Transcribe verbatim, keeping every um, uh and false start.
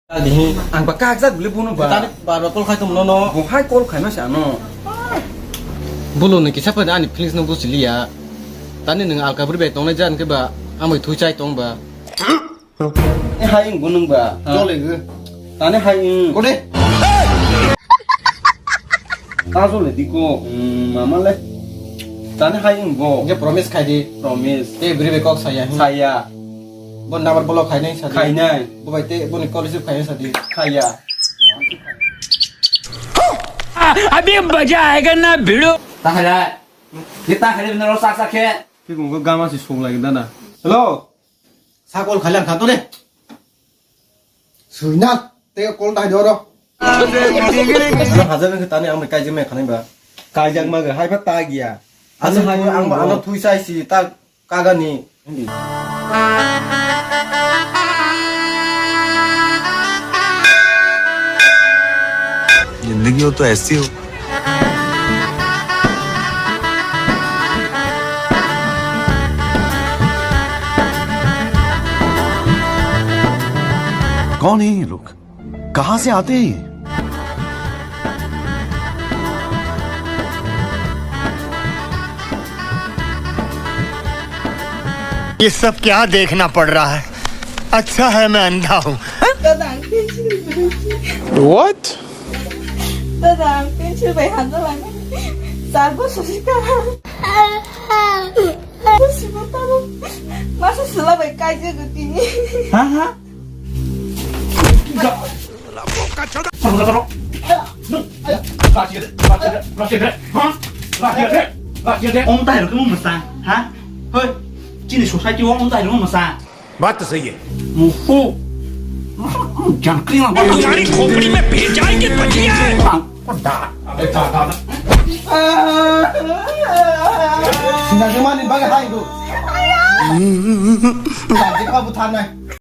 Dihi, ang ba kak jak bwle bono ba. Tani bar bar call khai tong nono. Bo hai call khaima se ano. Bolo ni kisa phano ani feelings no buji liya. Tani nwng alka bwrwi bai tongnai jan khe ba, amoi thui chai tong ba. E hai wng bo nwng ba. Ha. Jole gw. Tani hai wng. Kode? Ta jole di ko. Hmm, mama le. Tani hai wng bo. Hwnkhe promise khai di. Promise. Te bwrwi bai kok saya. Saya. Bo number block khainai sadi. Khainai. Bo bai te boni call receive khainai sadi. Khaiya. अभी मजा आएगा ना भिड़ो। Ta khainai. Ye ta khainai bini ro sak sak khe. Ki kung ko gama si sung lagi dana. Hello. Sa call khailang khan to ne. Suina. Te call dai doro. Ano hajar ni tani ang bai kaijak mai khanai ba. Kaijak ma ga hai ba ta giya. Ano hai ang ba ano thui sai si ta Kagani. जिंदगी हो तो ऐसी हो। कौन है ये लोग? कहाँ से आते हैं ये? ये सब क्या देखना पड़ रहा है? अच्छा है मैं अंधा हूँ। What? Dadang, pinsil bai handa lagi. Sarbo sosika. Sosika tahu. Masa sila bai kaja gutini. Ha ha. Om tai rok mo masa, ha? Hoi, chini society o om tai rok mo masa. बात तो सही है। Muhu. Jangkring lang. तुम्हारी खोपड़ी में भेजा है कि बचिया है? Kok da. Sinajumani bagai hai do. Janji kau buthar nai.